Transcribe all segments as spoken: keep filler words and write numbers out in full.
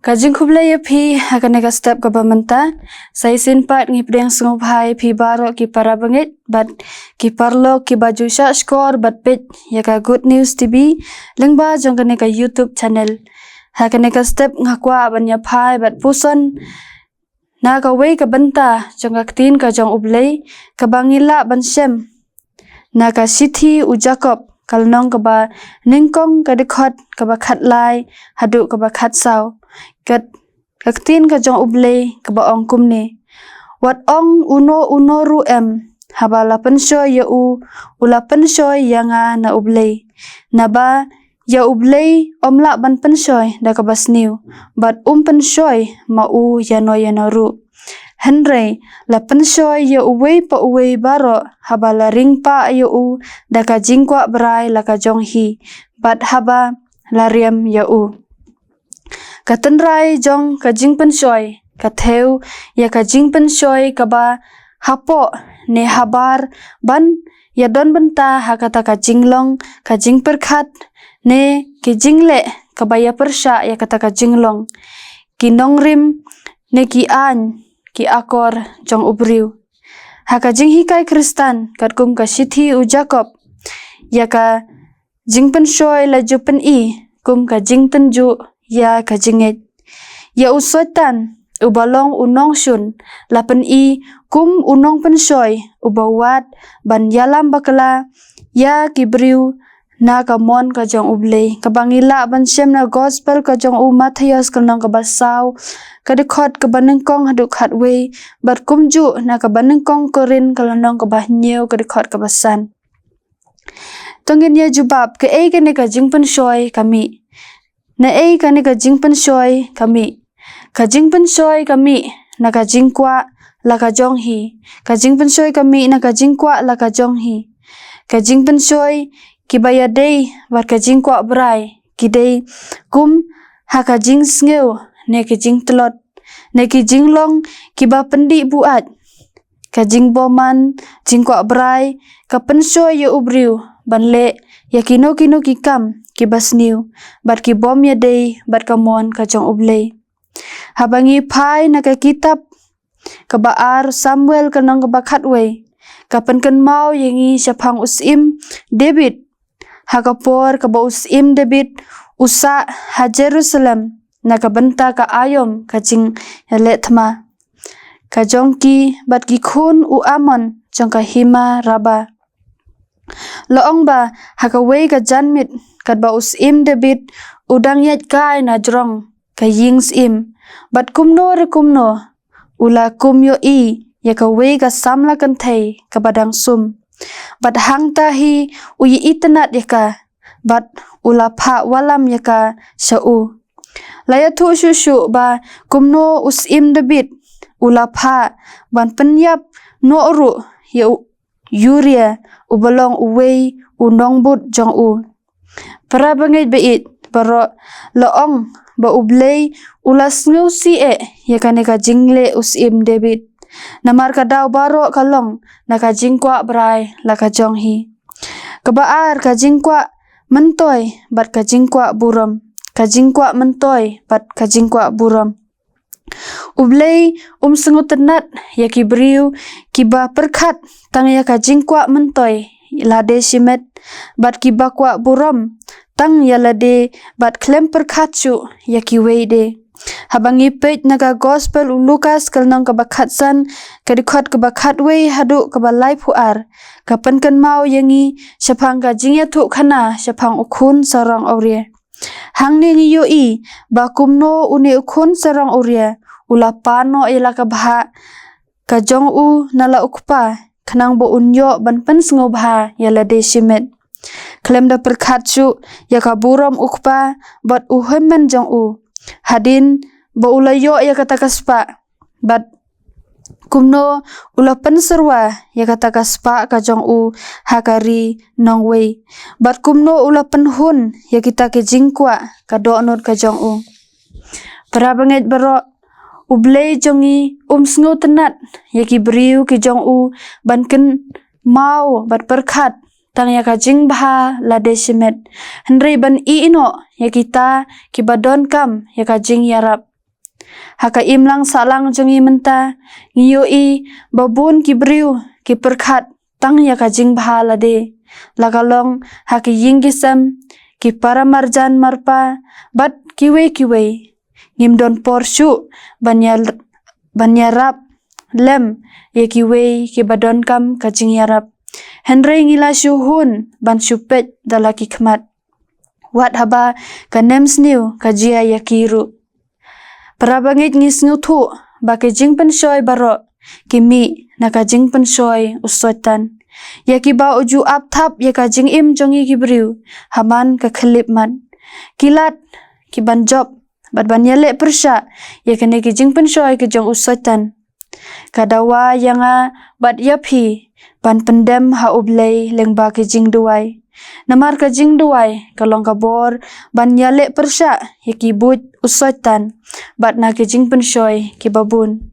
Ka jingkhublei ïa phi ha kane ka step kaba mynta. Sa shisien pat ngi pdiang sngewbha ïa phi baroh ki para bangeit bad ki paralok kiba ju shah shkor bad peit ïa ka Good News T V lyngba jong kane ka YouTube channel. Ha kane ka step nga kwah ban ïa phai bad puson na kawei ka bynta jong ka ktien ka jong U Blei kaba ngi lah ban shem na ka shithi u Jakob, ka lynnong kaba nyngkong, ka dkhot kaba khatlai haduh kaba khatsaw. Kat ka ktien ka jong U Blei kaba ong kumne: Wat ong uno uno ruh em, haba la pynshoi ïa u, u la pynshoi ïa nga na U Blei. Naba ïa U Blei ym lah ban pynshoi da kaba sniew, bad um pynshoi ma u ïano ïano ruh. Hynrei la pynshoi ïa uwei pa uwei baroh haba la ring pah ïa u da ka jingkwah brai la ka jong hi, bad haba la riam ïa u. Ka tynrai jong ka jingpynshoi ka thew ïa ka jingpynshoi kaba hapoh ne habar ban ïa don bynta ha kata ka jinglong, ka jingpyrkhat ne ki jingleh kaba ïa pyrshah ïa kata ka jinglong, ki nongrim ne ki aiñ, ki akor jong u briew. Ha ka jinghikai Khristan, katkum ka shithi u Jakob, ïa ka jingpynshoi la ju pyni kum ka jingtynjuh ïa ka jingngeit. Ïa u Soitan, uba long u nongshun, la pyni kum u nongpynshoi uba wad ban ïalam bakla ïa ki briew na ka mon ka jong U Blei, kaba ngi lah ban shem na gospel ka jong u Mathaios, ka lynnong kaba saw, ka dkhot kaba nyngkong haduh khatwei, bad kumjuh na kaba nyngkong Korinth, ka lynnong kaba hynñiew, ka dkhot kaba san. To ngin ïa jubab, kaei kane ka jingpynshoi ka mih? Naei kane ka jingpynshoi ka mih? Ka jingpynshoi ka mih na ka jingkwah la ka jong hi. Ka jingpynshoi ka mih na ka jingkwah la ka jong hi. Ka jingpynshoi kiba ïadei bad ka jingkwah brai ki dei kum ha ka jingsngew ne ki jingtlot ne ki jinglong kiba pyndih buaid, ka jingbymman jingkwah brai ka pynshoi ïa u briew ban leh ïa kino kino ki kam kiba sniew bad ki bym ïadei bad ka mon ka jong U Blei. Haba ngi phai na ka kitab kaba ar Samuel, ka lynnong kaba khatwei, ka pynkynmaw ïa ngi shaphang u syiem David, ha ka por kaba u syiem David u sah ha Jerusalem na ka bynta ka aïom ka jingïaleh thma ka jong ki bad ki khun u Amon jong ka hima Raba. La ong ba ha kawei ka janmiet, katba u syiem David u dang ïaid kai na jrong ka ïing syiem, bad kumno re kumno u la kum ïohi ïa kawei ka samla kynthei kaba dang sum, bad hangta hi u ïaitynnad ïa ka, bad u la phah wallam ïa ka sha u. La ïathuh shuh shuh ba kumno u syiem David u la phah ban pynïap noh ruh ïa u Uria, uba long uwei u nongbud jong u. Para bangeit baieit baroh, la ong ba U Blei u la sngewsih eh ïa kane ka jingleh u syiem David. Namar ka daw baroh ka long na ka jingkwah brai la ka jong hi. Kaba ar, ka jingkwah myntoi bad ka jingkwah burom. Ka jingkwah myntoi bad ka jingkwah burom. U Blei um sngewtynnad ïa ki briew kiba pyrkhat tang ïa ka jingkwah myntoi lade shimet, bad kiba kwah burom tang ïa lade bad khlem pyrkhat shuh ïa kiwei de. Haba ngi peit na ka gospel u Lukas, ka lynnong kaba khatsan, ka dkhot kaba khatwei haduh kaba laiphew ar, ka pynkynmaw ïa ngi shaphang ka jingïathuhkhana shaphang u khun sarong awria. Hangne ngi ïohi ba kumno une u khun sarong awria u la pan noh ïa la ka bhah ka jong u na la u kpa, khnang ba un ïoh ban pynsngewbha ïa lade shimet, khlem da pyrkhat shuh ïa ka burom u kpa bad u hynmen jong u, hadien ba u la ïoh ïa kata ka spah. Bad kumno u la pynsyrwa ïa kata ka spah ka jong u ha ka ri nongwei, bad kumno u la pynhun ïa kita ki jingkwah ka dohnud ka jong u. Para bangeit baroh, U Blei jong ngi um sngewtynnad ïa ki briew ki jong u ban kynmaw bad pyrkhat tang ïa ka jingbha lade shimet, hynrei ban ïehnoh ïa kita kiba donkam ïa ka jingïarap. Ha ka imlang sahlang jong ngi mynta, ngi ïohi ba bun ki briew ki pyrkhat tang ïa ka jingbha lade, la ka long ha ki ïing ki sem, ki para marjan marpa, bad kiwei kiwei. Ngim don por shuh ban ïa, ban ïarap lem ïa kiwei kiba donkam ka jingïarap. Hynrei ngi la shu hun ban shu peit da la ki khmat, wat haba ka nemsniew ka jia ïa ki ruh. Para bangeit, ngi sngewthuh ba ki jingpynshoi baroh ki mih na ka jingpynshoi u Soitan, ïa kiba u ju ap thap ïa ka jingim jong ngi ki briew ha man ka khyllipmat. Ki lad ki ban jop bad ban ïaleh pyrshah ïa kine ki jingpynshoi ki jong u Soitan. Ka dawa ïa nga bad ïa phi ban pyndem ha U Blei lyngba ki jingduwai. Namar ka jingduwai ka long ka bor ban ïaleh pyrshah ïa ki buit u Soitan bad na ki jingpynshoi kiba bun.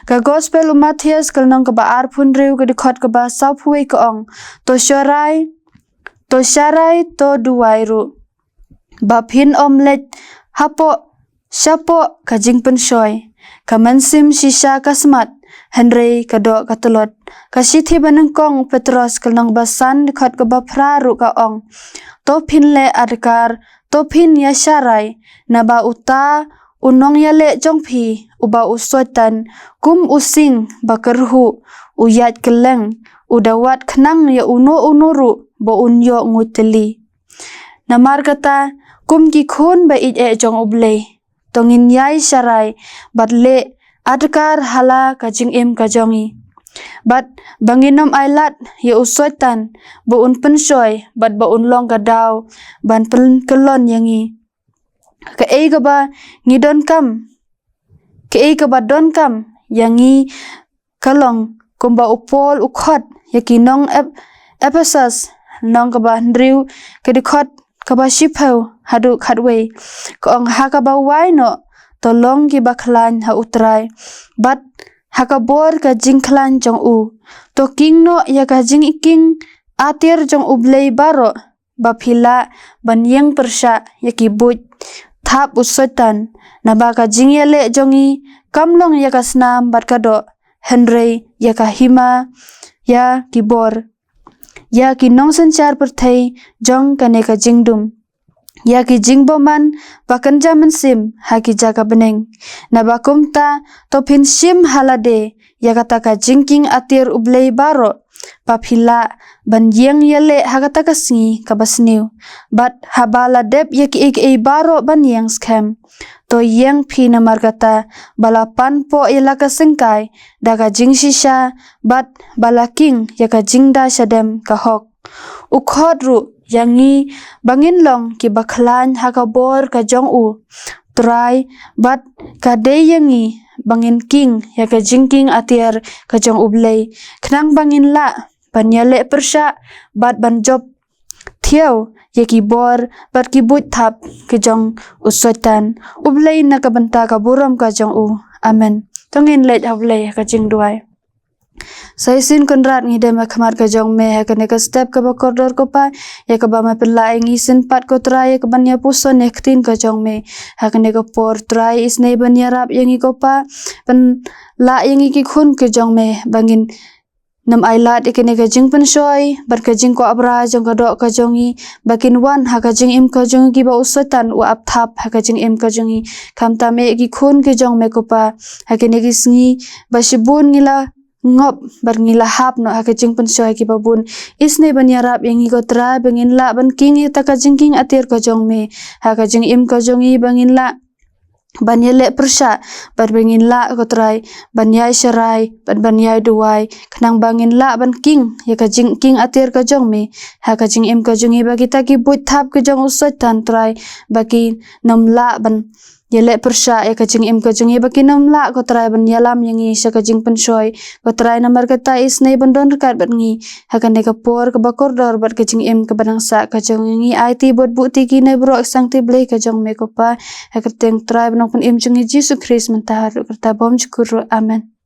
Ka Gospel u Mathaios ka lynnong kaba arphew hynriew ka dkhot kaba sawphew wei ka ong, "To sharai, to sharai, to duwai ruh, ba phin ym leit hapoh shapoh ka jingpynshoi. Ka mynsiem shisha ka smat, hynrei ka doh ka tlot." Ka shithi banyngkong u Petros ka lynnong ba san dkhot kaba phra ruh ka ong, "To phin leh adkar, to phin ïa sharai, naba uta u nongïaleh jong phi, uba u Soitan, kum u sing ba kyrhuh, u ïaid kylleng, u da wad khnang ïa uno uno ruh ba un ïoh nguid tylli." Namar kata, kum ki khun ba ïeit eh jong U Blei, to ngin ïai sharai bad leh adkar ha la ka jingim ka jong ngi, bad ba ngin ym ailad ïa u Soitan ba un pynshoi bad ba un long ka daw ban pynkyllon ïa ngi. Kaei kaba ngi donkam, kaei kaba donkam ïa ngi ka long kumba u Paul u khot ïa ki nong Ep-, Ephesos, lynnong kaba hynriew ka dkhot kaba shiphew haduh khatwei. Ka ong, "Ha kaba wai noh, to long kiba khlaiñ ha U Trai bad ha ka bor ka jingkhlaiñ jong u. To king noh ïa ka jingking atiar jong U Blei baroh, ba phi lah ban ïeng pyrshah ïa ki buit thap u Soitan. Naba ka jingïaleh jong ngi kam long ïa ka snam bad ka doh, hynrei ïa ka hima, ïa ki bor, ïa ki nongsynshar pyrthei jong kane ka jingdum, ïa ki jingbymman ba kynja mynsiem ha ki jaka bneng. Naba kumta, to phin shim ha lade ïa kata ka jingking atiar U Blei baroh, ba phi lah ban ïeng ïaleh ha kata ka sngi kaba sniew, bad haba la dep ïa kiei kiei baroh ban ïeng skhem. To ïeng phi namar kata, ba la pan poh ïa la ka syngkai da ka jingshisha, bad ba la king ïa ka jingda shadem ka hok." U khot ruh ïa ngi ba ngin long kiba khlaiñ ha ka bor ka jong U Trai, bad ka dei ïa ngi ba ngin king ïa ka jingking atiar ka jong U Blei, khnang ba ngin lah ban ïaleh pyrshah bad ban jop thiaw ïa ki bor bad ki buit thap ki jong u Soitan. U Blei na ka bynta ka burom ka jong U. Amen. To ngin leit ha U Blei ha ka jingduwai. Sa shisien Kynrad, ngi dem ha khmat ka jong Me ha kane ka step kaba kordor, ko Pa, ïa kaba Me pynlah ïa ngi shisien pat, ko Trai, ïa kaban ïa puson ïa ka Ktien ka jong Me ha kane ka por, Trai. Isynei ban ïarap ïa ngi, ko Pa, pynlah ïa ngi ki khun ki jong Me ba ngin nym ailad ïa kane ka jingpynshoi bad ka jingkwah bra jong ka doh ka jong ngi, ba kin wan ha ka jingim ka jong ngi, kiba u Soitan u ap thap ha ka jingim ka jong ngi. Khamtam ïa ki khun ki jong Me, ko Pa, ha kine ki sngi ba shibun ngi la ngop bad ngi la hap noh ha ka jingpynshoi kiba bun. Isynei ban ïarap ïa ngi, ko Trai, ba ngin lah ban king ïa kata ka jingking atiar ka jong Me ha ka jingim ka jong ngi, ba ngin lah ban ïaleh pyrshah bad ba ngin lah, ko Trai, ban ïai sharai bad ban ïai duwai, khnang ba ngin lah ban king ïa ka jingking atiar ka jong Me ha ka jingim ka jong ngi, ba kita ki buit thap ki jong u Soitan, Trai, ba kin nym lah ban ïaleh pyrshah ïa ka jingim ka jong ngi, ba kin nym lah, ko Trai, ban ïalam ïa ngi sha ka jingpynshoi. Ko Trai, namar kata isynei ban don ryngkat bad ngi ha kane ka por kaba kordor bad ka jingim kaba dang sah ka jong ngi. Aiti bad buh ti ki na baroh ki sangti Blei ka jong Me, ko Pa, ha ka kyrteng Trai ba nongpynim jong ngi Jisu Khrist, mynta ruh, kata bymjukut ruh. Amen.